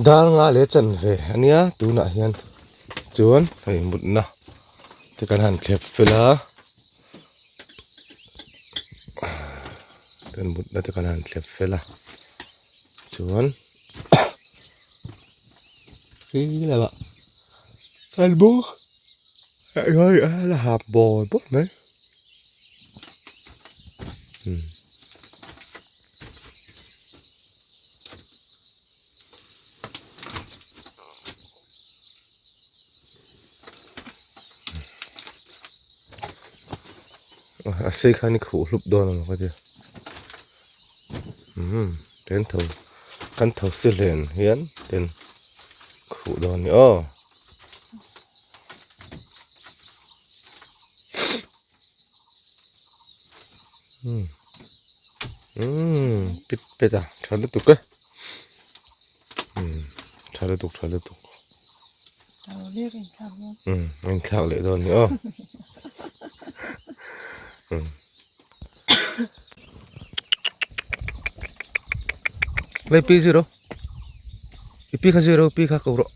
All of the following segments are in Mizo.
Dar nga leh chanve a nia tunah hian chuan hei mutna te kan han thlep fel a kan mutna te kan han thlep fel a chuan khi lamah kan bawk a la hap bawl bawk mai. A sei khan i khuh hlup dawn ang ka ti umm ten tho kan tho si hlen hian ten khuh dawn a ni aw. Umm pit pet a tha lutuk e umm tha lutuk tha lutuk umm a inthlak leh dawn a ni aw umm lei pi zero i pi kha zero pi kha ko rawh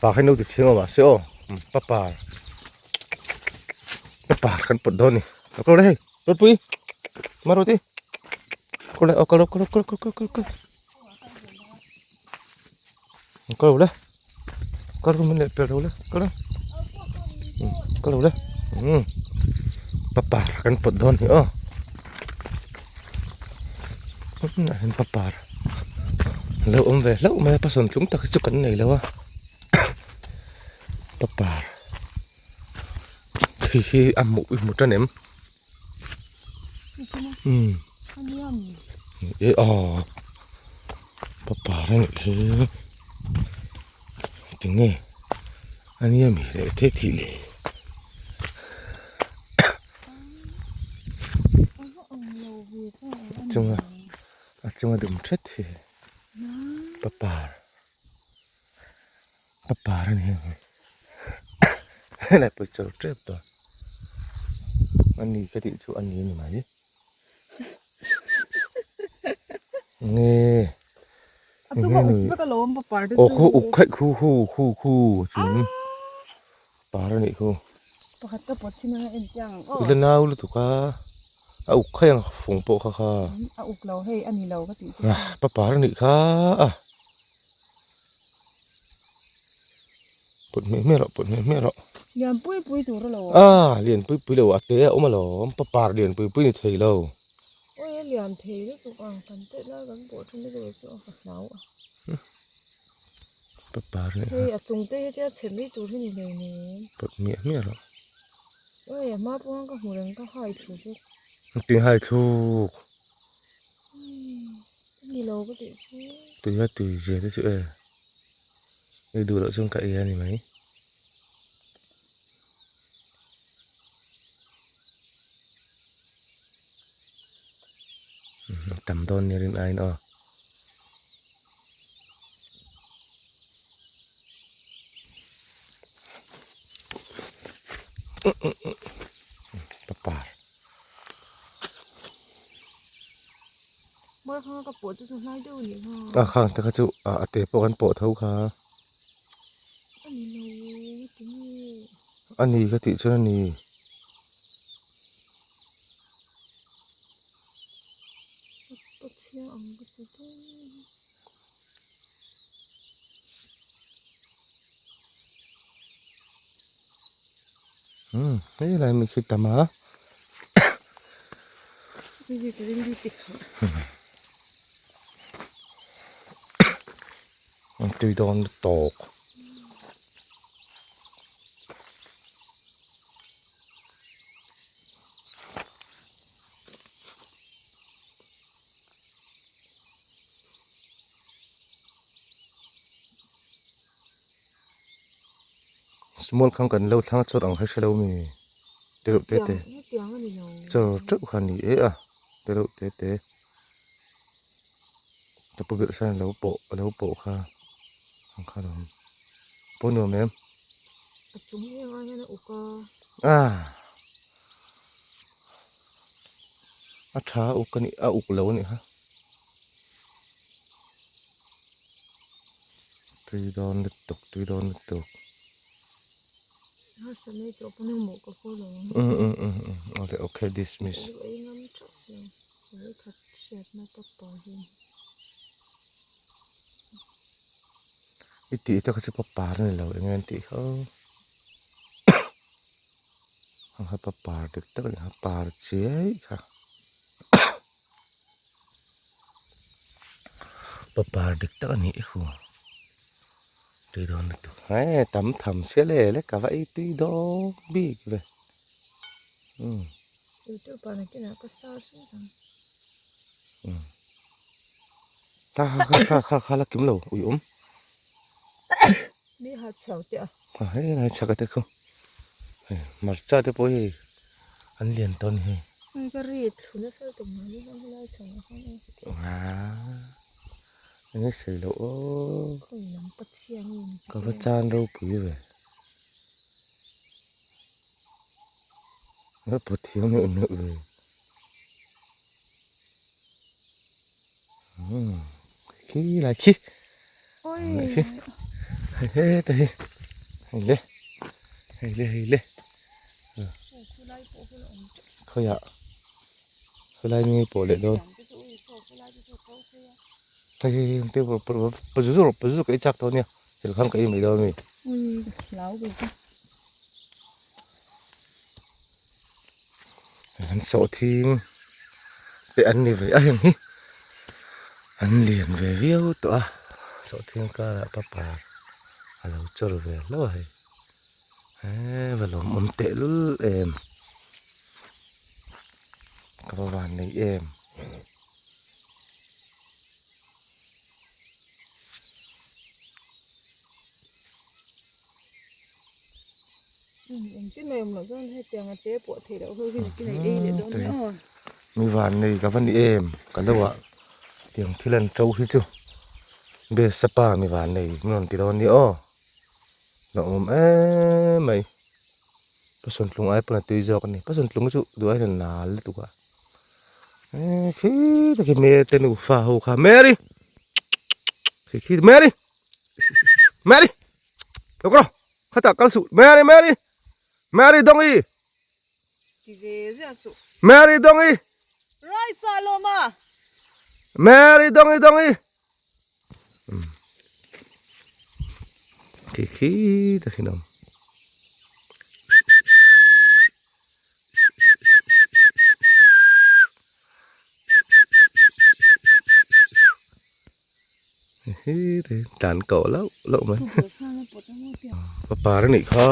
pa kha ino ti chhing awm mahse aw pa par pa par kan pawt dawn a ni lo kal rawh hei Ropui Maruti kal rawh kal kal kal kal kal kal kal rawh le kal rawh min leh pel rawh le kal rawh kal rawh le pa par kan pawt dawn a ni aw pa par lo awm ve hlauh mai a pasawn tlung tak hi chu kan nei lo a. Papar khi khi a hmuh i hmu tan em umm e aw papar a nih hi tinge a nia mi leh thei thih le a chunga a chunga dum thet hi papar. A par a ni ang helai pawh chaw tep tawh a ni ka tih chu a ni a ni mai nge aw khu uk khaih khu khu khu khu chung par a nih khu i la nau lutuk a a uk khaih ang fung pawh kha kha pa par a nih kha a. Pawt hmeh hmeh rawh pawt hmeh hmeh rawh. Lian pui pui tur a lo. Ah lian pui pui lo a te a awm alawm papar lian pui pui ni thei lo. Oi a lian thei lutuk ang kan teh lai kan pawh thin lutuk chu a hlau a. Papar ni. Hei a chung te hi tia chhe mai tur hi ni hlei nen. Pawt hmiah hmiah rawh. Oi a hma pawh ka hmu reng ka hai thluk. Ti hai thluk. Tui a tui zia te chu e ei duh loh chuan ka ei a ni mai. Tam dawn nia rin aiin aw. Papar. A khang te kha chu a te pawh kan pawh tho kha. A ni ka tih chuan a ni. Umm hei lai mi khi tam a. An tui dawn tawk. Small khang kan lo thlang a chawt ang kha hre lo mi te reuh te te chaw teuh kha a ni e a te reuh te te ka pu ber sawn alo pawh alo pawh kha ang kha lo pawh nuam em ah a tha a uk a nih a uk lo a nih kha. Tui dawn lutuk tui dawn lutuk. Awle okay dismiss. I tih te kha chu papar a ni lo eng nge an tih kha aw ang kha papar dik tak a ni kha par chiai kha. Papar dik tak a nih hu tui dawn lutuk he tam tham sia le le ka va ei tui dawn bik ve umm. Kha kha kha kha kha kha la kim lo ui awm. Ha hei lai chhak a te khu hei hmarcha te pawh hei an lian tawh a ni hei. Enge sawi loh aw ka va chan ropui ve a pawt thiam neuh neuh ve umm khi lai khi khi hei te hi hei le hei le hei le khawiah helai nge pawh leh dawn hei hei hei te pa zu zu pa zu zu ka ei chak tawh ania thil khan ka ei mai dawn a mi an sawhthing te an ni ve a heng hi an lian ve viau tawh a sawhthing karah papa a lo chawl ve hlauh a hei eee va lawmawm tehlul em. Ka va van nei em. Mi van nei ka va ni em ka lo ah tiang thil an to hi chu best a pa mi van nei min rawn ti dawn nia aw hlauhawm em mai. Pasawntlung ai pawn a tui zawk a ni pasawntlung chu duh aiin a nal lutuk a eee khi tak hi Mary te nufa ho kha Mary khi khi Mary Mary lo kawr khatah kal suh Mary Mary Mary Dawngi Mary Dawngi Mary Dawngi Dawngi Khi khi tak hi awm. Hi te tlan koh loh loh mai. Papar a nih kha.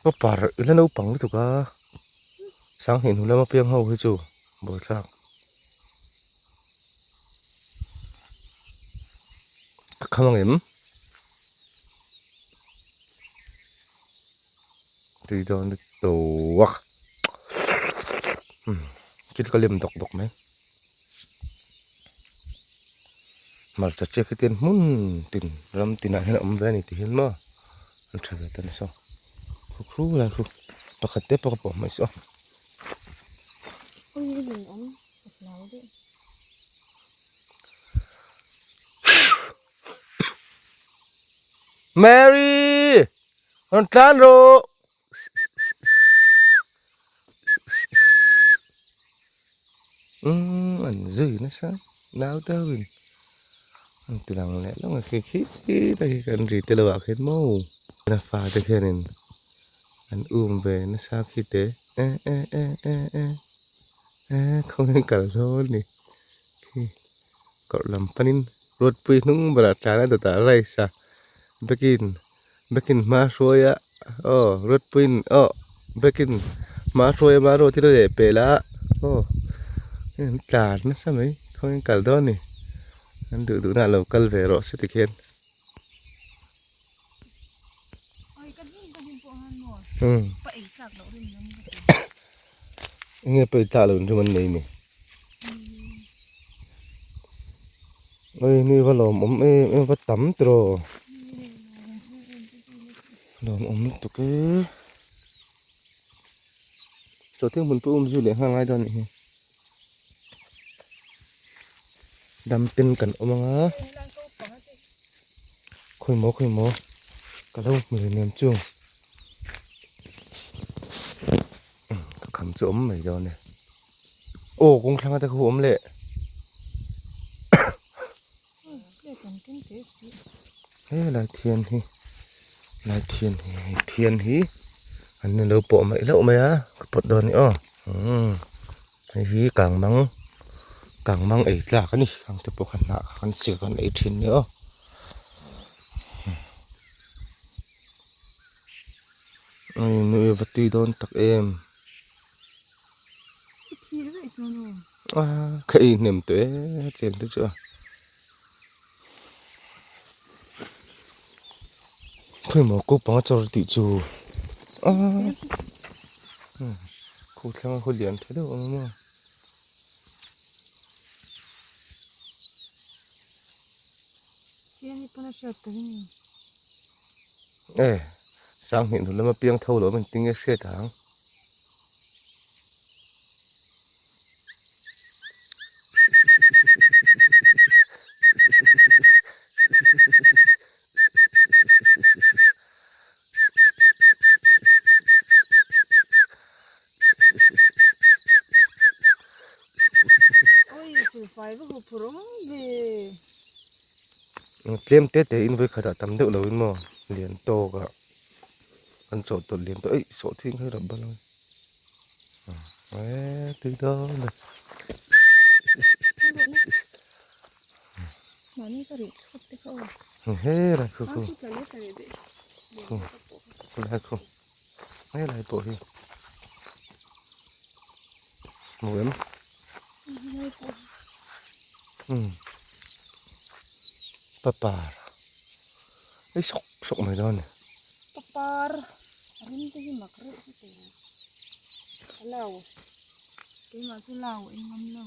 Papar ila naupang lutuk a. Sanghnih hnu lama piang ho hi chu buaithlak. Ka kham ang em? Tui dawn lutuk a. Thil ka lem dawk dawk mai. Hmarcha chiah khi tian hmun tin ram tinah hian a awm ve a ni tih hian maw an tha ve ta nasa. Khu khu lai khu pakhat te pawh ka pawh hmaih suh a. Mary! Rawn tlan rawh! Umm an zui nasa nau deuh in an ti lang leh lawng a khi khi te khi kan ri te lo ah khian maw a fa te khian in an um ve nasa khi te e e e e e e khawnge kal dawn ni khi kawrh lam panin ruatpui hnung berah tlan a dawtah rice a bag in Bekin hma hruai a aw Ruatpuiin aw Bekin hma hruai a hma ruat hi la leh pel a aw hei an tlan nasa mai khawnge an kal dawn ni an duh duh na ah lo kal ve rawh se tikhian umm enge pa ei tlak loh rim an nei ni Oi ni va lawmawm em em va tam tiraw lawmawm lutuk e sawhthing hmun pawh um zui leh nghal ngai dawn anih hi. Dam ten kan awm anga khawi maw khawi maw ka lo hmu leh nem chu ka kham chu awm mai dawn e aw kawng thlanga te khu awm leh he lai thian hi lai thian hi hei thian hi an ni lo pawh mai hlauh mai a ka pawt dawn a ni aw umm hei hi kang mang kang mang ei tlak a ni kang te pawh kha hnah kha kan siam kan ei thin a ni aw nui a va tui dawn tak em ka ei hnem tawh e hetiang te chu a khawimaw ko panga chawr tih chu khu thlanga khu lian tha deuh ang maw. E sanghnih hnu lama piang tho lo min tinge hriat ang. Tlem te te in vawikhatah tam deuh lo in maw lian tawk ah an chawhtawlh lian tawh eih sawhthing kha i rap bal ang eee tui dawn e. He lai khu khu khu lai khu he lai pawh hi hmu em umm papar ei sawk sawk mai dawn a ni. Papar a rim te hi mak reuh chu teh a lo keimah chu lau engam lo.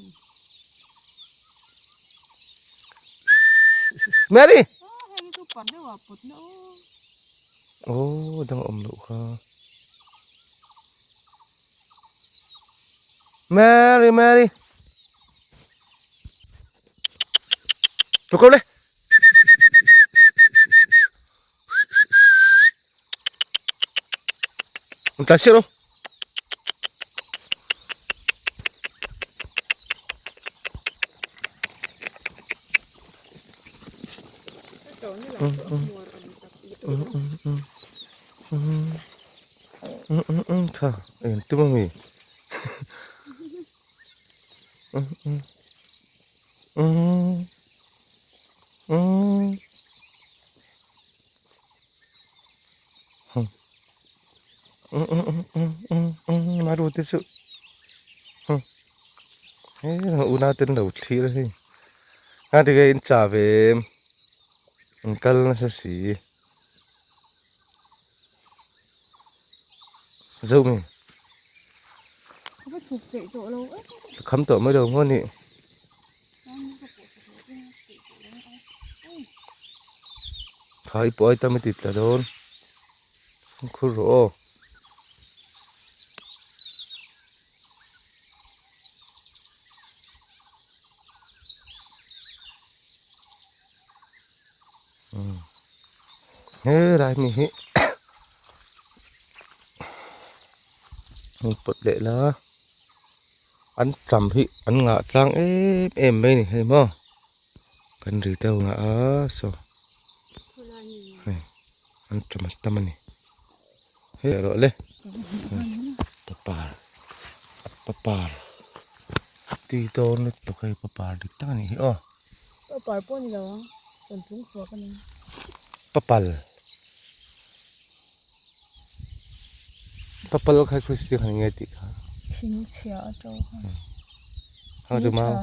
Mary! Aw dang awm loh kha. Mary Mary! Lo kal le! An tlai siah lo. Tha eng tum ami Maru te chu unau ten lo thlir a hei a tige in cha ve em an kal nasa si zo mi ka kham tawh mai lo maw ni. Khai pawh ai tam i ti tla dawn fimkhur rawh aw. He lai mi hi hei pawt leh la an tam hi an ngah tlang em em mai a ni hei maw. Kan ri deuh ngah a saw hei an tam a tam a ni hei erawh le papar papar tui dawn lutuk hei papar dik tak a nih hi aw papar pawh a ni lo ang chawlhtlung suak a ni papal papal kha christian kha ni nge tih kha thing chhia a to kha. Hang chu mau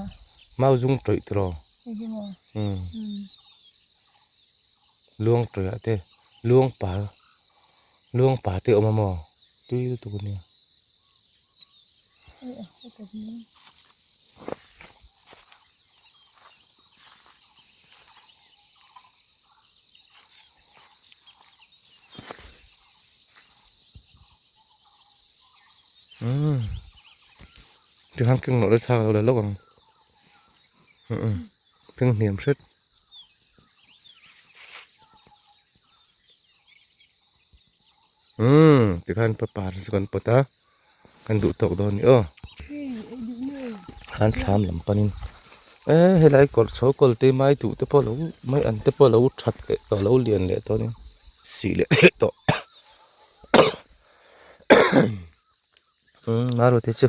mau zung tawih tiraw umm luang tawih ah te luang pa luang pa te a awm a maw tui lutuk ania. Umm tikhan keng loh la thlak lo la lawk ang. Thleng hniam hret. Umm tikhan papa chu kan pawt a kan duh tawk dawn a ni aw khan thlam lam panin e helai kawr chho kawl te mai duh te pawh lo mai an te pawh lo that leh tawh lo lian leh tawh a ni sih leh theih tawh umm maruti chu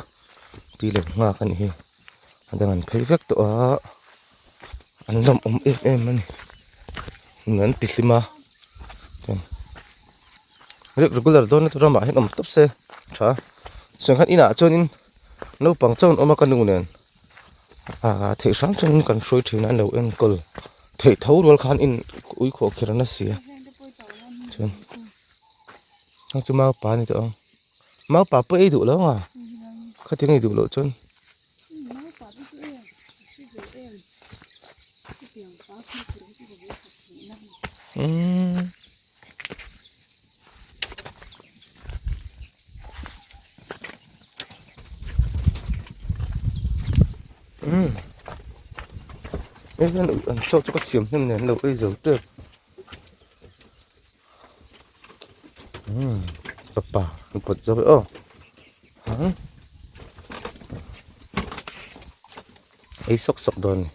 pi leh nghak a nih hi a dang an phei vek tawh a an lawmawm em em a ni an ti hlim a regular dawn na ramah hian awm tawp se tha chuan khan inah chuanin naupang chaw an awm a ka nu nen ah theih hrang chuan kan hruai thin a an lo enkawl theih tho rual khan in ui khuah kher a na si a chuan heng chu maupa a ni tawh ang maupa pawh ei duh lo ang a khatiang ei duh loh chuan. Umm umm hei hian an chaw chu ka siam hnem nen lo ei zo tep umm papa an pawt zo e aw hang ei sawk sawk dawn a ni.